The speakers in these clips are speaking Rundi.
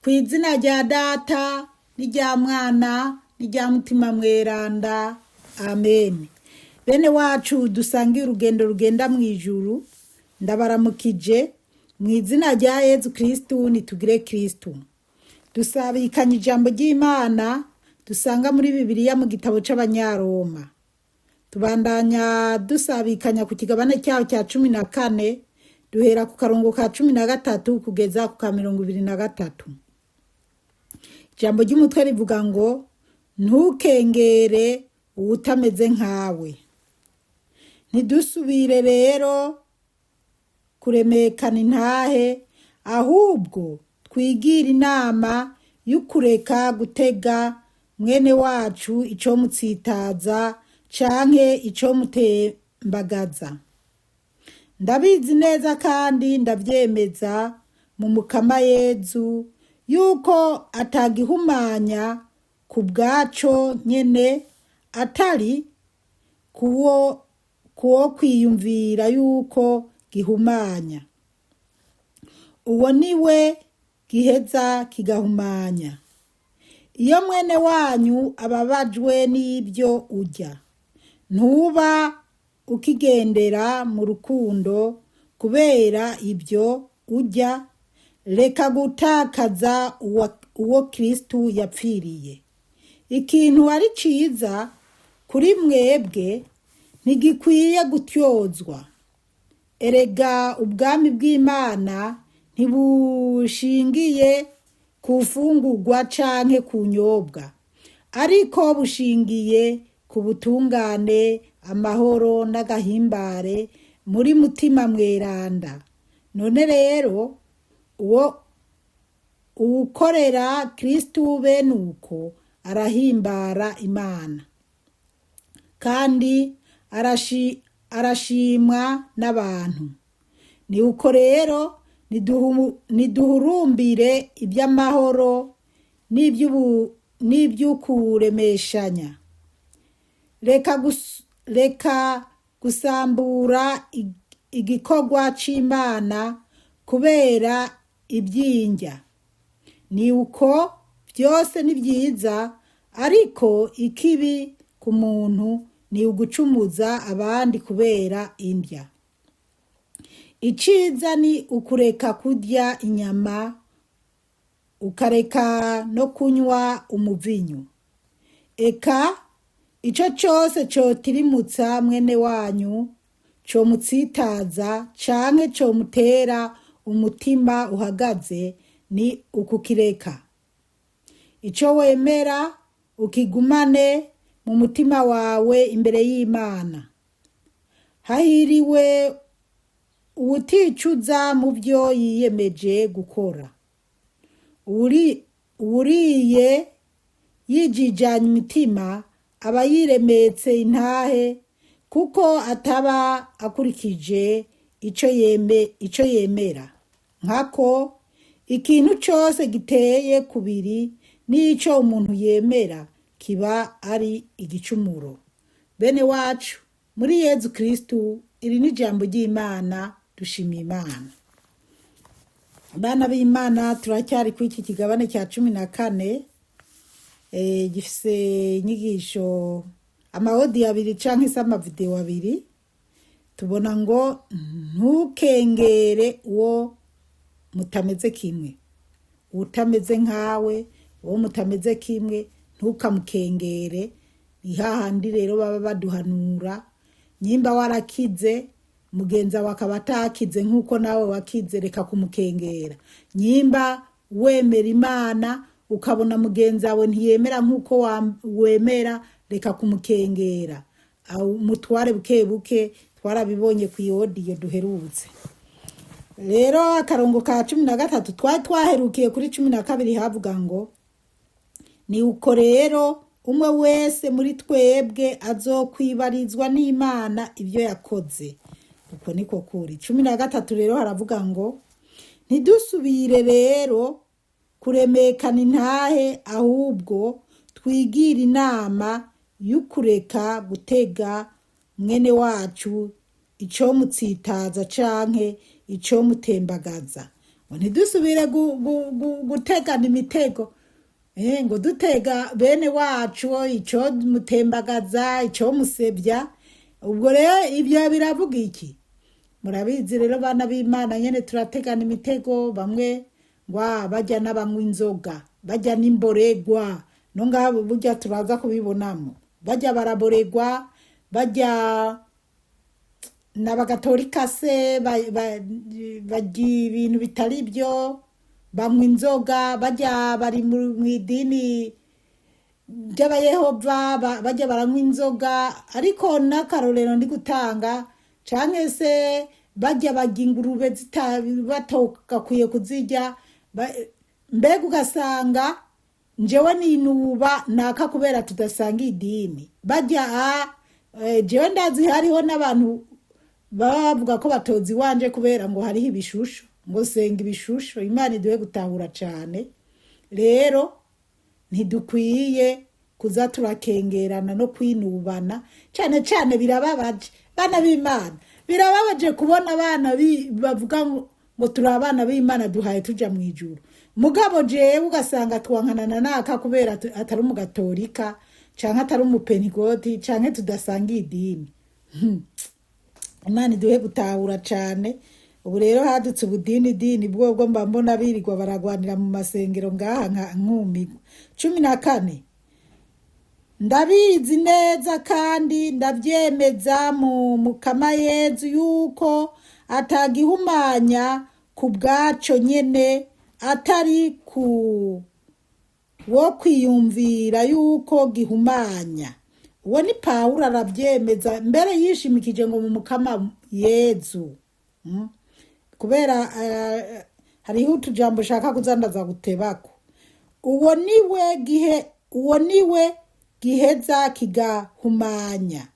Ku izina rya Data n'irya Mwana n'irya Mutima Mweranda, amen. Bene wacu dusangiye urugendo rugenda mu ijuru, ndabaramukije mu izina rya Yezu Kristu. Nitugire Kristu. Dusabikanye ijambo ry'Imana dusanga muri Bibiliya mu gitabo c'Abanyaroma. Tubandanya dusabikanya ku kigabane cyaho cya 14, duhera ku karongo ka 13 kugeza ku ka 23. Ijambo ry'umutwe rivuga ngo: "Ntukengere uwutameze nkawe." Ntidusubire rero kuremekana intahe, ahubwo twigire inama y'ukureka gutega mwene wacu icomutsitaza canke icomutembagaza. Ndabizi neza kandi ndavyemeza mu Mukama Yezu yuko atagihumanya ku bwaco nyene, atari kuwo kwiyumvira yuko gihumanya. Uwo ni we giheza kigahumanya. Iyo mwene wanyu ababajwe n'ibyo urya, ntuba ukigendera mu rukundo kubera ibyo urya. Reka gutakaza uwo Kristu yapfiriye. Ikintu ari ciza kuri mwebwe ntigikwiye gutyozwa. Erega ubwami bw'Imana ntibushingiye ku mfungurwa canke ku nyobwa, ariko bushingiye ku butungane, amahoro n'agahimbare muri Mutima Mweranda. None rero uwo uwukorera Kristu bene uko arahimbara Imana kandi arashimwa n'abantu. Ni uko rero niduhurumbire iby'amahoro n'iby'ukuremeshanya. Reka gusambura igikorwa c'Imana kubera ibyinjya. Ni uko byose ni byiza, ariko ikibi ku muntu ni ugucumuza abandi kubera indya. Iciza ni ukureka kurya inyama, ukareka no kunywa umuvinyu. Eka ico cose cotirimutsa mwene wanyu, comutsitaza canke comutera umutima uhagaze, ni ukukireka. Ico wemera ukigumane mu mutima wawe imbere y'Imana. Hahiriwe uwuticuza mu vyo yiyemeje gukora. Uwuriye yijijanye imitima aba yiremetse intahe, kuko ataba akurikije ico yemera. Nkako ikintu cose giteye kubiri n'ico umuntu yemera kiba ari igicumuro. Bene wacu muri Yezu Kristu, iri ni ijambo ry'Imana. Dushimiye Imana. Bana b'Imana, turacyari kuri iki kigabane cya 14, gifise inyigisho ama audio abiri canke se ama vidéo abiri. Tubona ngo: "Ntukengere uwo mutameze kimwe." Utameze nkawe, uwo mutameze kimwe, ntukamukengere. Ni hahandi rero baba baduhanura: nyimba warakize, mugenzi wawe akaba atakize nk'uko nawe wakize, reka kumukengera. Nyimba wemera Imana, ukabona mugenzi wawe ntiyemera nk'uko wemera, reka kumukengera, mutware buke buke. Twarabibonye ku audio duherutse. Rero akarongo ka 13, twari twaherukiye kuri 12, havuga ngo: "Ni uko rero umwe wese muri twebwe azokwibarizwa n'Imana ibyo yakoze." Uko niko kuri. 13 rero haravuga ngo: "Ntidusubire rero kuremekana intahe, ahubwo twigira inama y'ukureka gutega mwene wacu icomutsitaza canke icomutembagaza." Ngo ntidusubire gutegana imitego. Ngo dutega bene wacu icyo mutembagaza, icyo musebya. Ubwo rero ibyo biravuga iki? Murabizi rero, bana b'Imana, nyene turategana imitego. Bamwe ngo bajya n'abanywa inzoga, bajya n'imboregwa, no ngaha burya turaza kubibonamo, bajya baraboregwa, bajya n'abagatolika se barya ibintu bitari byo, banywa inzoga, bajya bari mu idini ry'Abayehova, bajya baranywa inzoga. Ariko n'akarorero ndi gutanga, canke se bajya barya ingurube batogakwiye kuzirya. Mbega ugasanga njewe ninuba naka kubera tudasanga idini bajya. Jewe ndazi hariho n'abantu baba bavuga ko batozi iwanje kubera ngo hariho ibishusho, ngo senga ibishusho. Imana iduhe gutahura cane. Rero ntidukwiye kuza turakengerana no kwinubana cyane cyane. Birababaje, bana b'Imana, birababaje kubona abana bavuga ngo turi abana b'Imana, duhaye tuja mu ijuru, mugabo jewe ugasanga twankanana naka kubera atari umugatolika canke atari umupentikoti canke tudasanga idini. Imana iduhe gutahura cane. Ubu rero hadutse ubudini dini bwobwo mba mbona birirwa baragwanira mu masengero ngaha nka nkumirwa. 14. Ndabizi neza kandi ndabyemeza mu Mukama Yezu yuko atagihumanya ku bwaco nyene, atari ku wo kwiyumvira yuko gihumanya. Uwo ni Pawulo, arabyemeza mbere yishimikije ngo mu Mukama Yezu. Kubera hariho utujambo ushaka kuzandaza gutebako. Uwo niwe gihe, uwo niwe giheza kigahumanya,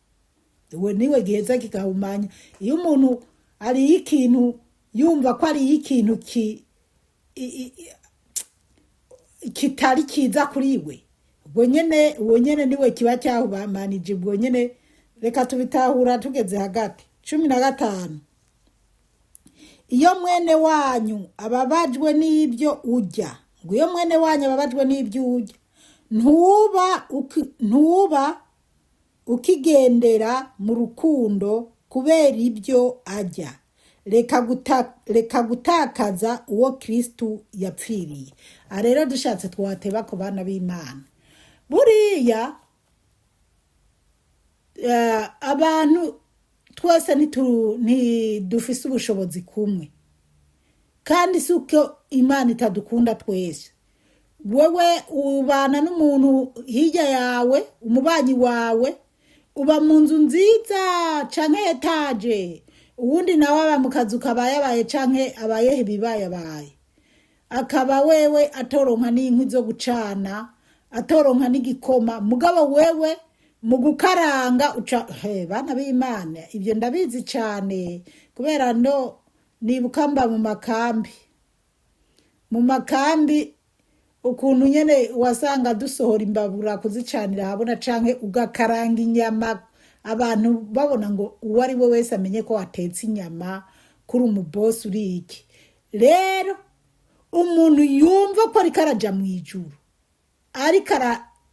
uwo niwe giheza kigahumanya. Iyo umuntu ariye ikintu yumva ko ariye ikintu kitari kiza kuri we, ubwo nyene uwo nyene niwe kiba cyahumanije ubwo nyene. Reka tubitahura tugeze hagati. 15. Iyo mwene wanyu ababajwe n'ibyo urya, ngo iyo mwene wanyu ababajwe n'ibyo urya, ntuba ukigendera mu rukundo kubera ibyo arya. Reka gutakaza uwo Kristu yapfiriye. Aha rero dushatse twateba ku bana b'Imana. Buriya abantu twese ntidufise ubushobozi kumwe, kandi si uko Imana itadukunda twese. Wewe ubana n'umuntu hirya yawe, umubanyi wawe, uba mu nzu nziza canke etaje, uwundi nawe aba mu kazu kabayabaye canke abayeho ibibayabaye, akaba wewe atoronka n'inkwi zo gucana, atoronka n'igikoma, mugabo wewe mu gukaranga uca. He, bana b'Imana, ibyo ndabizi cane kubera no nibuka mba mu makambi, mu makambi ukuntu nyene wasanga dusohora imbabura kuzicanira habona, canke ugakaranga inyama abantu babona, ngo uwo ari we wese amenye ko watetse inyama kuri umubosi uri iki. Rero umuntu yumva ko ariko araja mu ijuru, ariko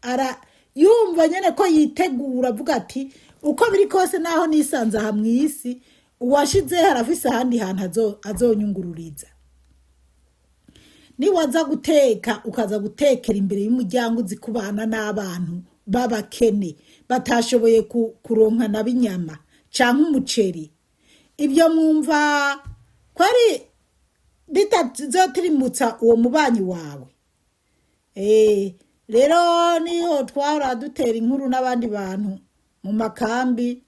ara yumva nyene ko yitegura, avuga ati uko biri kose naho nisanze aha mw'isi, uwashizeho arafise ahandi hantu azonyungururiza. Niwaza guteka, ukaza gutekera imbere y'umuryango, uzi kubana n'abantu b'abakene batashoboye kuronka nabo inyama canke umuceri, ibyo mwumva ko ari bitazotirimutsa uwo mubanyi wawe? Rero niho twahora dutera inkuru n'abandi bantu mu makambi.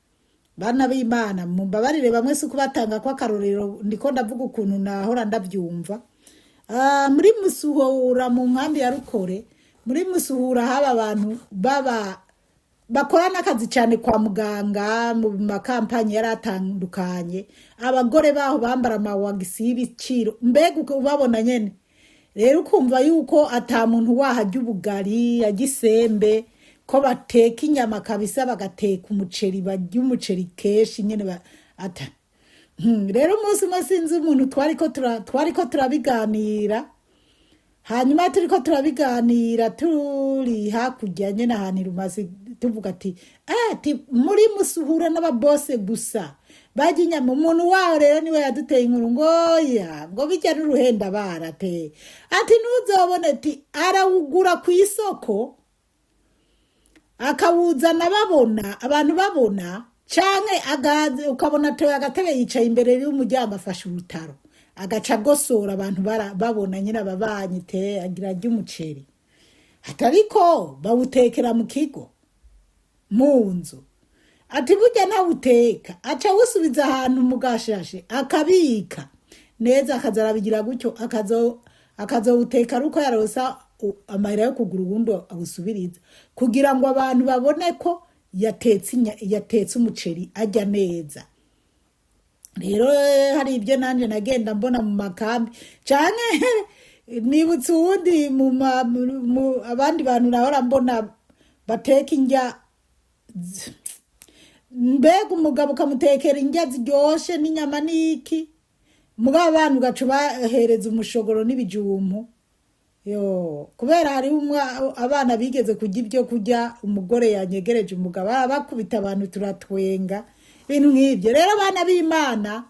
Bana b'Imana, mumbabarire, bamwe si ukubatanga ko akarorero, ndiko ndavuga ukuntu nahora ndavyumva. Muri Musuhura, mu nkambi ya Rukore, muri Musuhura haba abantu baba bakora n'akazi cyane kwa muganga, mu makampanyi yari atandukanye. Abagore baho bambara amawagisi y'ibiciro, mbega ubabona nyene rero ukumva yuko ata muntu wahajya ubugari, ajya isembe, ko bateka inyama kabisa, bagateka umuceri, barya umuceri kenshi nyene ata. Rero umunsi umwe sinzi umuntu twariko turabiganira, hanyuma turiko turabiganira turi hakurya nyene ahantu irumazi, tuvuga ati ati muri musuhura n'ababose gusa barya inyama. Umuntu waho rero niwe yaduteye inkuru ngo ya ngo bijya n'uruhenda barate, ati ntuzobone, ati arawugura ku isoko akawuzana babona, abantu babona, canke agaze ukabona atoye agatebe yicaye imbere y'umuryango afashe urutaro agaca agosora abantu babona nyine ababanyi te agira arya umuceri, atariko bawutekera mu kigo mu nzu, ati burya ntawuteka, aca awusubiza ahantu mu gashashe akabika neza, akaza arabigira gutyo, akazowuteka ari uko yaronsa amahera yo kugura uwundi awusubiriza, kugira ngo abantu babone ko yatetse umuceri arya neza. Rero hari ibyo nanjye nagenda mbona mu makambi, canke nibutse uwundi mu abandi bantu nahora mbona bateka indya, mbega umugabo ukamutekera indya ziryoshe n'inyama n'iki, mugabo abana ugaca ubahereza umushogoro n'ibijumbu. Yo kubera hari abana bigeze kurya ibyo kurya umugore yanyegereje umugabo arabakubita, abantu turatwenga, ibintu nk'ibyo. Rero abana b'Imana,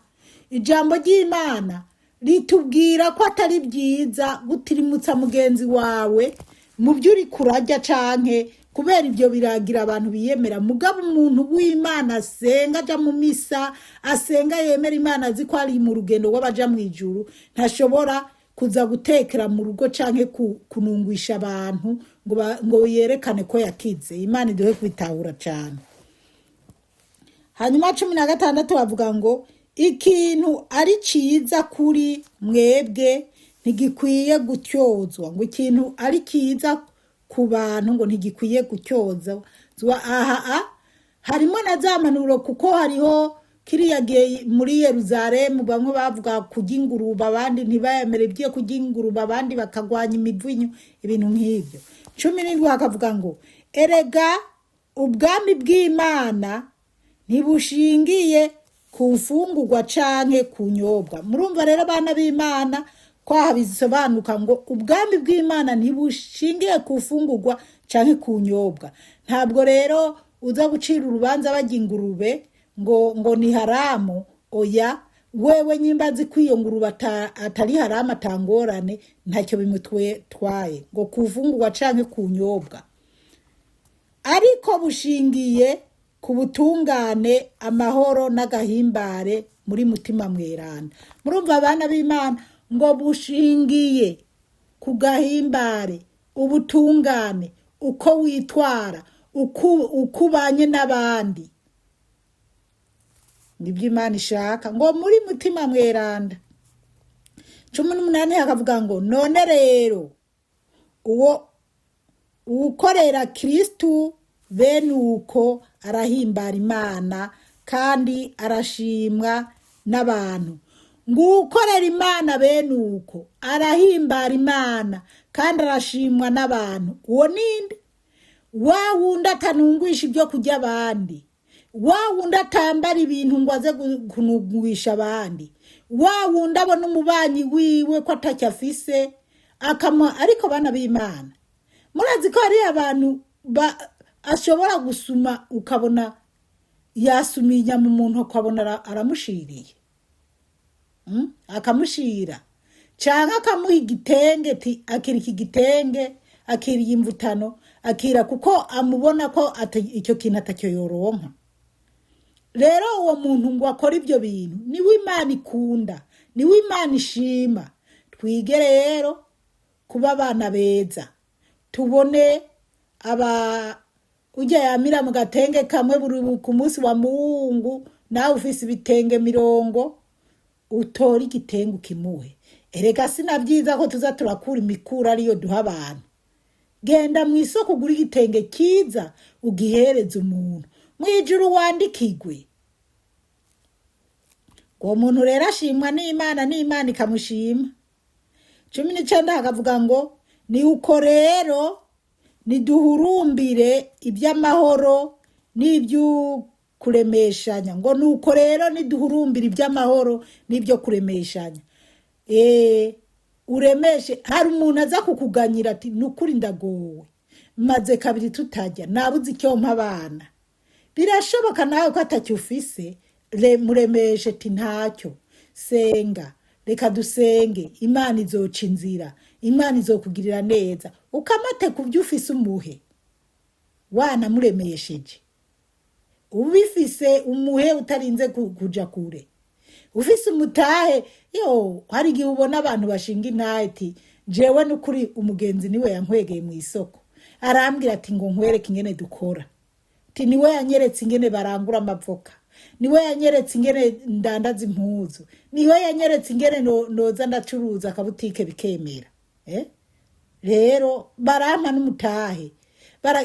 ijambo ry'Imana ritubwira ko atari byiza gutirimutsa mugenzi wawe mu byo uri kurarya, canke kubera ibyo biragira abantu biyemera. Mugabo umuntu w'Imana asenga, aja mu misa, asenga, yemera Imana, azi ko ari mu rugendo rw'abaja mu ijuru, ntashobora kuza gutekera mu rugo canke kunungwisha abantu ngo yerekane ko yakize. Imana iduhe kwitahura cane. Hanyuma 16 bavuga ngo ikintu ari ciza kuri mwebwe ntigikwiye gutyozwa, ngo ikintu ari ciza ku bantu ngo ntigikwiye gutyozwa. Aha harimo na za mpanuro, kuko hariho kiriya gihe muri Yeruzalemu bamwe bavuga kurya ingurube, abandi ntibayemere ibyo kurya ingurube, abandi bakagwanya imivinyu, ibintu nk'ibyo. 17 hakavuga ngo erega ubwami bw'Imana ntibushingiye ku mfungurwa canke ku nyobwa. Murumva rero abana b'Imana ko aha bisobanuka ngo ubwami bw'Imana ntibushingiye ku mfungurwa canke ku nyobwa. Ntabwo rero uza gucira urubanza barya ingurube ngo ni haramu. Oya, wewe nyimba azi ko iyo ngurube atari haramu, atangorane, ntacyo bimutwaye ngo ku mfungurwa canke ku nyobwa, ariko bushingiye ku butungane, amahoro n'agahimbare muri mutima mweranda. Murumva abana b'Imana, ngo bushingiye ku gahimbare, ubutungane, uko witwara, uko ubanye n'abandi, nibyo Imana ishaka, ngo muri mutima mweranda. 18 hakavuga ngo none rero uwo uwukorera Kristu bene uko arahimbara Imana kandi arashimwa n'abantu. Ngo uwukorera Imana bene uko arahimbara Imana kandi arashimwa n'abantu. Uwo ninde? Wa wundi atanungwisha ibyo kurya abandi, wa wundi atambara ibintu ngo aze kunungwisha abandi, wa wundi abona umubanyi wiwe ko atacyo afise akamuha. Ariko bana b'Imana, murazi ko hari abantu ashobora gusuma, ukabona yasumiye inyama umuntu, ukabona aramushiriye, Akamushira canke akamuha igitenge, ti akira iki gitenge, akiriye imvutano, akira kuko amubona ko icyo kintu atacyo yoronka. Rero uwo muntu ngo akore ibyo bintu niwe Imana ikunda, niwe Imana ishima. Twige rero kuba abana beza, tubone aba ujya yamira mu gatenge kamwe buri ku munsi wa Mungu, nawe ufise ibitenge mirongo, utore igitenge ukimuhe. Erega sina byiza ko tuza turakura imikura ariyo duha abantu. Genda mu isoko ugure igitenge cyiza ugihereze umuntu, mu ijuru wandikigwe. Uwo muntu rero ashimwa n'Imana, n'Imana ikamushima. 19 hakavuga ngo ni uko rero niduhurumbire iby'amahoro. Kuremeshanya, ngo nuko rero niduhurumbira iby'amahoro n'ibyo kuremeshanya. Uremeshe. Hari umuntu aza kukuganyira ati: "Nukuri ndagowe, maze kabiri tutajya, nabuze icyo mpa abana." Birashoboka nawe ko atacyo ufise. Muremeshe ati: "Ntacyo, senga, reka dusenge, Imana izoca inzira, Imana izokugirira neza." Ukamate ku byo ufise umuhe, wanamuremesheje. Ubifise umuhe utarinze kuja kure. Ufise umutahe, yo hari igihe ubona abantu bashinga intahe ati: "Jewe n'ukuri umugenzi niwe yankwegeye mu isoko, arambwira ati ngo nkwereke ingene dukora, ati niwe yanyeretse ingene barangura amavoka, niwe yanyeretse ingene ndandaza impuzu, niwe yanyeretse ingene noza ndacuruza akabutike bikemera." Rero barampa n'umutahe bara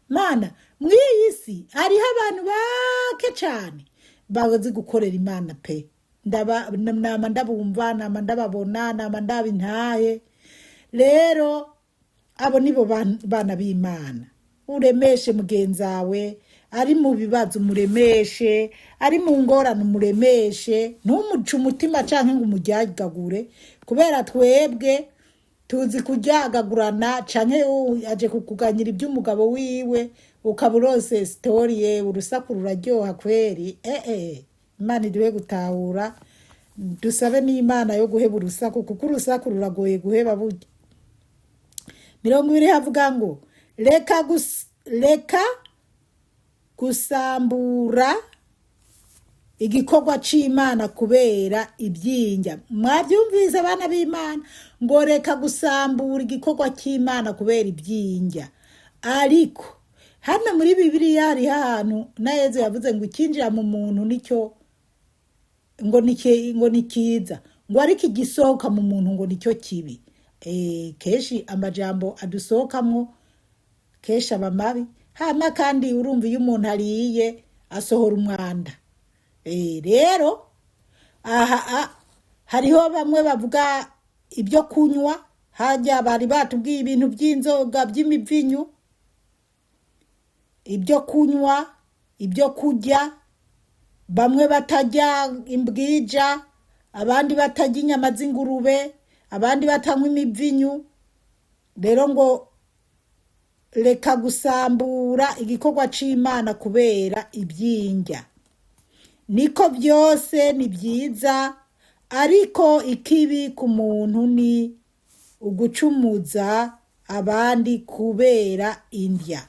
mana. Mw'iyi si hariho abantu bake cane bazi gukorera Imana pe. Ndaba nama ndabumva, nama ndababona, nama ndaba intahe. Rero abo nibo bana b'Imana. Uremeshe mugenzawe ari mu bibazo, umuremeshe ari mu ngorane, umuremeshe, ntumuce umutima canke ngo umuryagagure, kubera twebwe tuzi kuryagagurana. Canke aje kukuganyira iby'umugabo wiwe, ukaba urose story ye, urusaku ruraryoha kweri. Imana iduhe gutahura, dusabe n'Imana yo guheba urusaku, kuko urusaku ruragoye guheba burya. 20 havuga ngo reka gusambura igikorwa c'Imana kubera ibyinjya. Mwabyumvise, abana b'Imana? Ngo reka gusambura igikorwa c'Imana kubera ibyinjya. Ariko hano muri Bibiliya hariho ahantu na Yezu yavuze ngo ikinjira mu muntu nicyo ngo ni kiza, ngo ariko igisohoka mu muntu ngo nicyo kibi. Kenshi amajambo adusohokamwo kenshi aba mabi. Hama kandi urumva iyo umuntu ariye asohora umwanda. Rero aha hariho bamwe bavuga ibyo kunywa, hajya bari batubwiye ibintu by'inzoga, by'imivinyu, ibyo kunywa, ibyo kurya. Bamwe batarya imbwija, abandi batarya inyama z'ingurube, abandi batanywa imivinyu. Rero ngo reka gusambura igikorwa c'Imana kubera ibyinjya. Niko byose ni byiza, ariko ikibi ku muntu ni ugucumuza abandi kubera indya.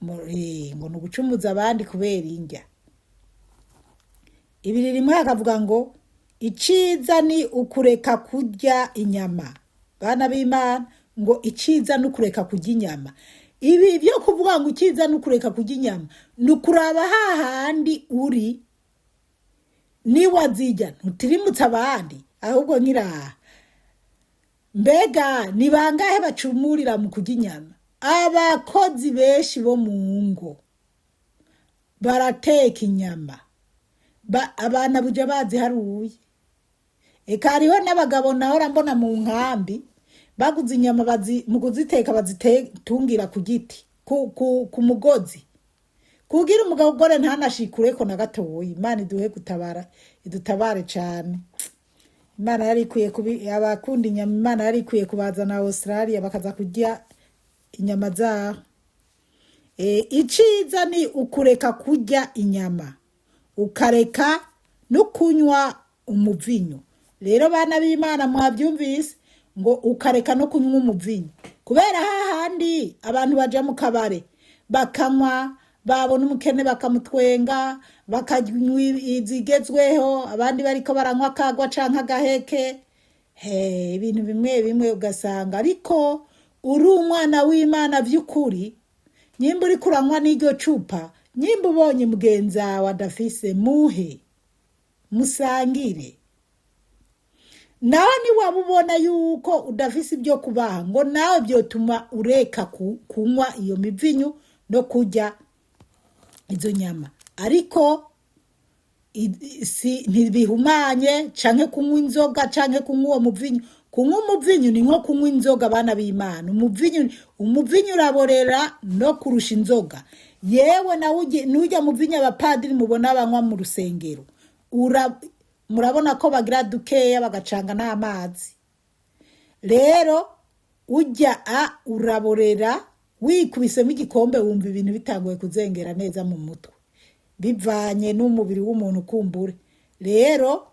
Ngo ni ugucumuza abandi kubera indya. 2:1 akavuga ngo iciza ni ukureka kurya inyama. Bana b'Imana, ngo iciza ni ukureka kurya inyama. Ibi byo kuvuga ngo iciza ni ukureka kurya inyama, ni ukuraba hahandi uri niwazijya ntutirimutse abandi. Ahubwo nkiraha, mbega ni bangahe bacumurira mu kurya inyama? Abakozi benshi bo mu ngo barateka inyama, abana buja baziharuye. Eka hariho n'abagabo nahora mbona mu nkambi baguze inyama, mu kuziteka bazitungira ku giti, ku mugozi, kugira umugore ntanashikureko na gatoyi. Imana iduhe gutabara, idutabare cane. Imana yari ikwiye kubi abakunda inyama, Imana yari ikwiye kubazana Australia bakaza kurya inyama zaho. Iciza ni ukureka kurya inyama, ukareka no kunywa umuvinyu. Rero bana b'Imana, mwabyumvise ngo ukareka no kunywa umuvinyu, kubera hahandi abantu baja mu kabare bakanywa, babona umukene bakamutwenga, bakanywa izigezweho, abandi bariko baranywa akagwa canke agaheke. He, ibintu bimwe bimwe ugasanga, ariko uri umwana w'Imana vy'ukuri, nyimba uriko uranywa n'iryo cupa, nyimba ubonye mugenzi wawe adafise, muhe musangire. Nawe niwaba ubona yuko udafise ibyo kubaha, ngo nawe byotuma ureka kunywa iyo mivinyu no kurya izo nyama. Ariko si ntibihumanye canke kunywa inzoga canke kunywa uwo muvinyu. Kunywa umuvinyu ni nko kunywa inzoga, abana b'Imana. Umuvinyu uraborera no kurusha inzoga. Yewe nawe nujya mu vinya abapadiri mubona banywa mu rusengero, murabona ko bagira dukeya bagacanga n'amazi. Rero ujya a uraborera wikubisemo igikombe, wumva ibintu bitanguye kuzengera neza mu mutwe, bivanye n'umubiri w'umuntu kumbure. Rero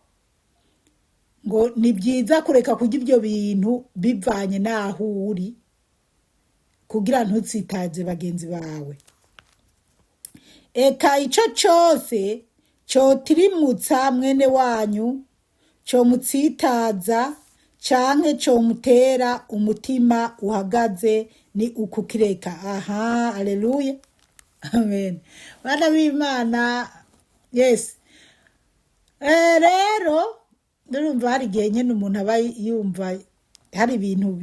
ngo ni byiza kureka kurya ibyo bintu bivanye n'aho uri, kugira ntutsitaze bagenzi bawe. Eka ico cose cotirimutsa mwene wanyu, comutsitaza canke comutera umutima uhagaze, ni ukukireka. Aha, aleluya, amen, bana b'Imana. Yes. Rero ndumva hari igihe nyine umuntu aba yumva hari ibintu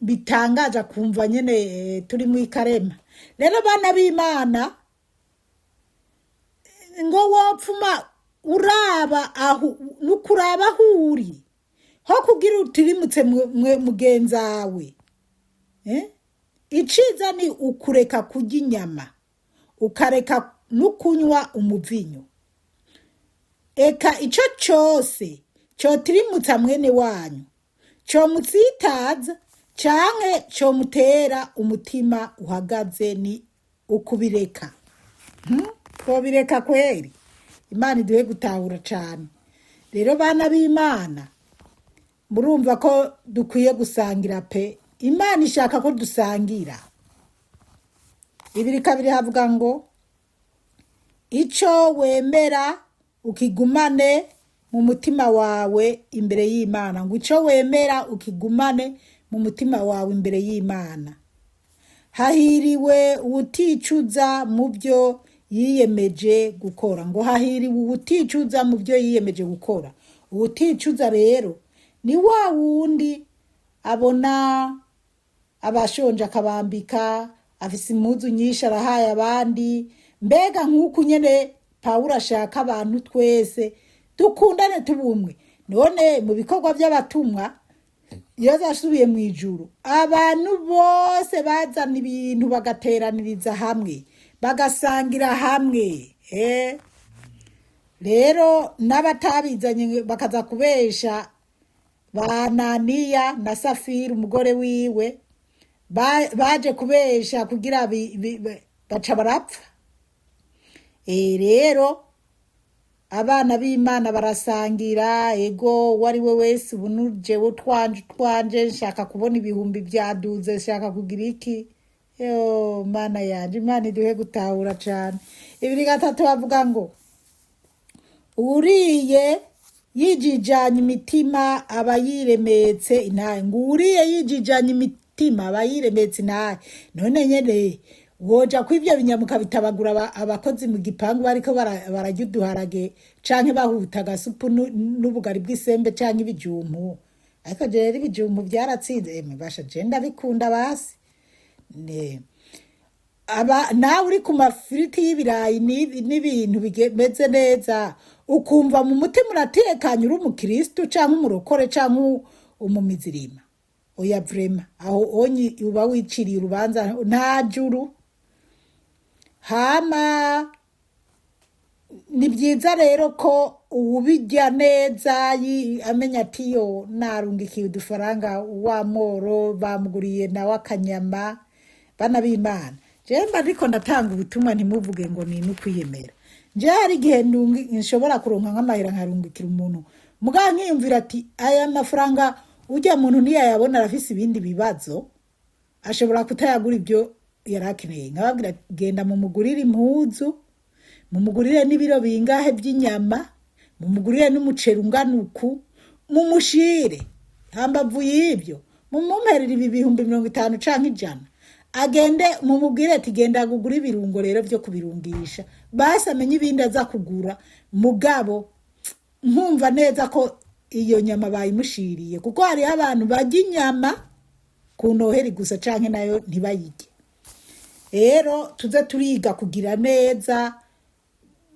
bitangaje, akumva nyine turi mu ikarema. Rero bana b'Imana, ngo wopfuma uraba aho nukuraba aho uri ho kugira utirimutse mugenzawe, eh? Iciza ni ukureka kurya inyama, ukareka no kunywa umuvinyu. Eka ico cose cotirimutsa mwene wanyu, comutsitaza canke comutera umutima uhagaze, ni ukubireka. Twobireka kweri. Imana iduhe gutahura cane. Rero bana b'Imana, murumva ko dukwiye gusangira pe. Imana ishaka ko dusangira. 2:2 havuga ngo: "Ico wemera ukigumane mu mutima wawe imbere y'Imana." Ngo ico wemera ukigumane mu mutima wawe imbere y'Imana. Hahiriwe uwuticuza mu byo yiyemeje gukora. Ngo hahiriwe uwuticuza mu byo yiyemeje gukora. Uwuticuza rero ni wa wundi abona abashonje akabambika, afise impuzu nyinshi arahaye abandi. Mbega nk'uku nyene Pawulo ashaka abantu twese dukundane tubumwe. None mu Bikorwa by'Abatumwa, iyo zasubiye mu ijuru, abantu bose bazana ibintu bagateraniriza hamwe, bagasangira hamwe. Rero n'abatabizanye bakaza kubesha ba Ananiya na Safira umugore wiwe, baje kubesha kugira baca barapfa. Rero abana b'Imana barasangira. Ego, uwo ari we wese, ubu nujewe utwanje utwanje, nshaka kubona ibihumbi byaduze, nshaka kugira iki. Yo Mana yanje, Imana iduhe gutahura cane. 2:3 bavuga ngo: "Uriye yijijanye imitima aba yiremetse intahe." Ngo uriye yijijanye imitima aba yiremetse intahe. None nyene woja ko ivyo binyamuka bitabagura abakozi mu gipangu bariko bararya uduharage canke bahuta agasupu n'ubugari bw'isembe canke ibijumpu. Ariko je rero ibijumpu vyaratsinze, emwe basha, je ndabikunda basi. Ne aba nawe uri ku mafiriti y'ibirayi n'ibintu bimeze neza, ukumva mu mutima uratekanye, uri umukristu canke umurokore canke umumizirima, oya vraiment, aho onyi uba wiciriye urubanza, nta juru. Hama ni byiza rero ko uwubirya neza amenya ati: "Yo narungikiye udufaranga wa moro, bamuguriye nawe akanyama." Bana b'Imana, jewe mba ndiko ndatanga ubutumwa, ntimuvuge ngo ni n'ukwiyemera. Nje hari igihe nshobora kuronka nk'amahera nkarungikira umuntu, mugabo nkiyumvira ati: "Aya mafaranga ujya muntu ntiyayabona, arafise ibindi bibazo, ashobora kutayagura ibyo yari akeneye." Nkababwira ati: "Genda mumugurire impuzu, mumugurire n'ibiro bingahe by'inyama, mumugurire n'umuceri ungana uku, mumushire hambavu y'ibyo, mumumperere ibi 50,000 canke 100, agende mumubwire ati: 'Genda gugura ibirungo rero byo kubirungisha.'" Basi amenye ibindi aza kugura. Mugabo nkumva neza ko iyo nyama bayimushiriye, kuko hariho abantu barya inyama ku noheri gusa canke nayo ntibayirye. Rero tuze turiga kugira neza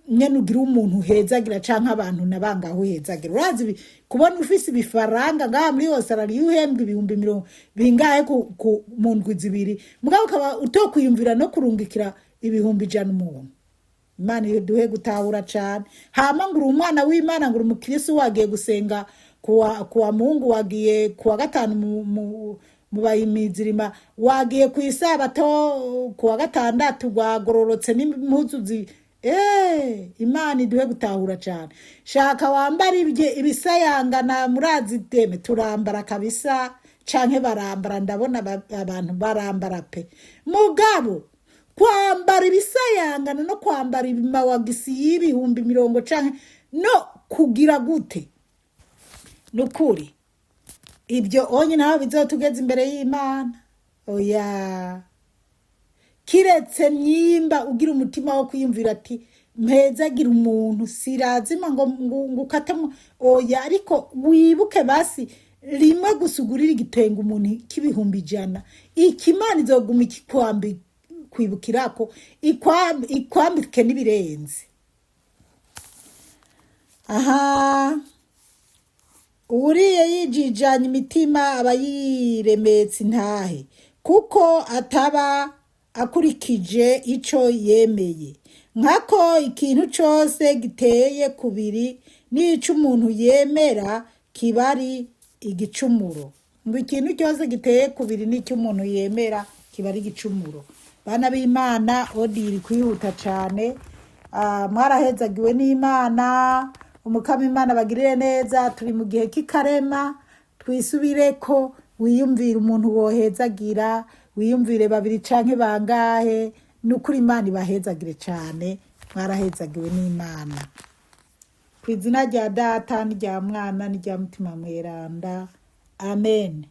nyene, ugira umuntu uhezagira canke abantu nabangaho uhezagira. Urazi kubona ufise ibifaranga ngaha muri Australia, uhembwa ibihumbi mirongo bingahe ku mu ndwi 2, mugabo ukaba utokwiyumvira no kurungikira. 100.000 umuntu. Imana iduhe gutahura cane. Hama ngo uri umwana w'Imana, ngo uri umukristo, wagiye gusenga kuwa Mungu, wagiye kuwa gatanu mu bayimizirima, wagiye ku isabato kuwa gatandatu, wagororotse n'impuzu zi. Imana iduhe gutahura cane. Shaka wambara ibye ibisayangana, murazi deme turambara kabisa, canke barambara, ndabona abantu barambara pe. Mugabo kwambara ibisayangana no kwambara ibimawagisi y'20.000 canke no kugira gute, nukuri ibyo onye naho bizotugeza imbere y'Imana? Oya, kiretse nyimba ugira umutima wo kwiyumvira ati mpezagira umuntu, sirazima ngo ukatemo, oya. Ariko wibuke basi rimwe gusa ugurira igitenge umuntu k'100.000, ikimana izoguma ikikwambi kwibukirako, ikwambike n'ibirenze. Aha uwuriye yijijanye imitima aba yiremetse intahe, kuko ataba akurikije ico yemeye. Nkako ikintu cose giteye kubiri n'ico umuntu yemera kiba ari igicumuro. Ngo ikintu cyose giteye kubiri n'icyo umuntu yemera kiba ari igicumuro. Bana b'Imana, odiri kwihuta cane. Mwarahezagiwe n'Imana, Umukama Imana bagirire neza. Turi mu gihe k'ikarema, twisubireko. Wiyumvire umuntu wohezagira, wiyumvire babiri canke bangahe. Ni ukuri Imana ibahezagire cane, mwarahezagiwe n'Imana. Ku izina rya Data n'irya Mwana n'irya Mutima Mweranda, amen.